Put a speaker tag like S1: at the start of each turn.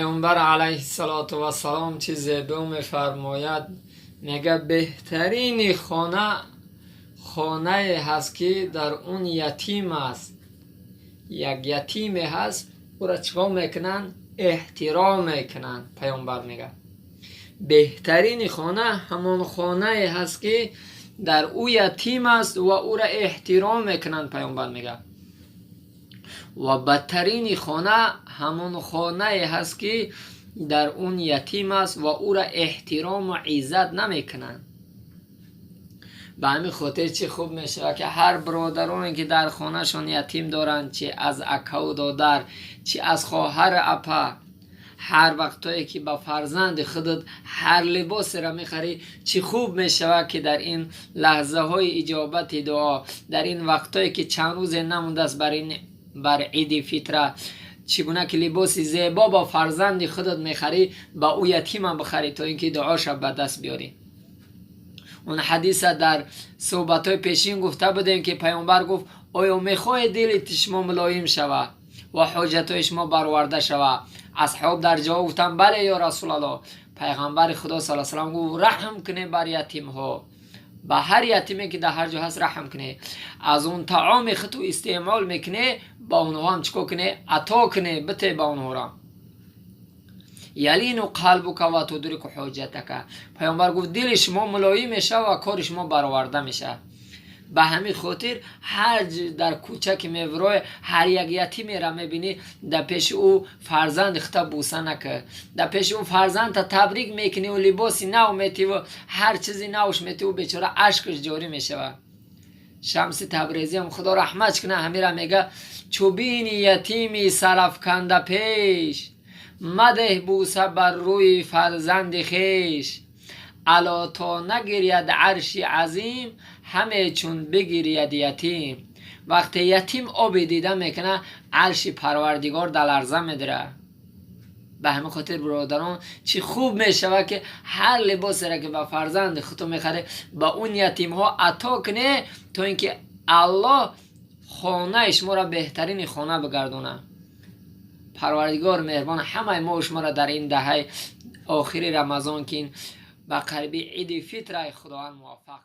S1: Паёмбар алайҳиссалоту вассалом чӣ зебо мефармояд, мега: беҳтарини хона хонае ҳаст, ки дар он ятим аст, як ятиме ҳаст, ӯра чикор мекунанд? Эҳтиром мекунанд. Паёмбар мега: беҳтарини хона ҳамон хонае ҳаст, ки дар ӯ ятим аст ва ӯра эҳтиром мекунанд. Паёмбар мега: ва бадтарини хона ҳамон хонае ҳаст, ки дар он ятим аст ва ӯра эҳтирому иззат намекунанд. Ба ҳамин хотир чӣ хуб мешавад, ки ҳар бародароне, ки дар хонашон ятим доранд, чи аз акаву додар, чи аз хоҳар апа, ҳар вақтое ки ба фарзанди худат ҳар либосеро мехарӣ, чӣ хуб мешавад, ки дар ин лаҳзаҳои иҷобати дуо, дар ин вақтое ки чанд рӯзе намондааст бар иди фитра, чӣ гуна ки либоси зебо ба фарзанди худат мехарӣ, ба ӯ ятимам бихарӣ, то ин ки дуоша ба даст биёрӣ. Он ҳадиса дар суҳбатҳои пешин гуфта будем, ки паёмбар гуфт: «Оё мехоҳед дили шумо мулоим шавад ва ҳоҷатҳои шумо бароварда шавад?» Асҳоб дар ҷавоб гуфтанд: «Бале, ё Расулаллоҳ». Пайғамбари Худо сал салам гуфт: «Раҳм кунед бар ятимҳо, ба ҳар ятиме ки дар ҳар ҷо ҳаст раҳм кунед. Аз он таоми худту истеъмол мекунед, ба онҳо ҳам чӣ кор кунед? Ато кунед, бите ба онҳоро. Ялину қалбука ва тудрику ҳоҷатака». Паёмбар гуфт: «Дили шумо мулоим мешавад ва кори шумо бароварда мешавад». Ба ҳамин хотир ҳар дар кӯча ки меврои, ҳар як ятимеро мебинӣ, дар пеши ӯ фарзанди хута буса накар. Дар пеши ӯ фарзандта табрик мекуниву либоси нав метиву ҳар чизи навш метиву, бечора ашкаш ҷорӣ мешавад. Шамси Табрезиам, Худо раҳматш кунад, ҳамира мега: «Чу бини ятими сарафканда пеш, мадеҳ буса бар рӯи фарзанди хеш. Ало то нагиряд арши азим, ҳаме чун бигиряд ятим». Вақте ятим оби дида мекунад, арши Парвардигор дар ларза медирад. Ба ҳамин хотир, бародарон, чӣ хуб мешавад, ки ҳар либосеро ки ба фарзанди худто мехаред, ба он ятимҳо ато кунед, то ин ки Аллоҳ хонаи шуморо беҳтарини хона бигардонад. Парвардигор меҳрибон ҳамаи мо шуморо дар ин даҳаи охири Рамазон, ки ин ба қариби иди фитра, Худованд муваффақ.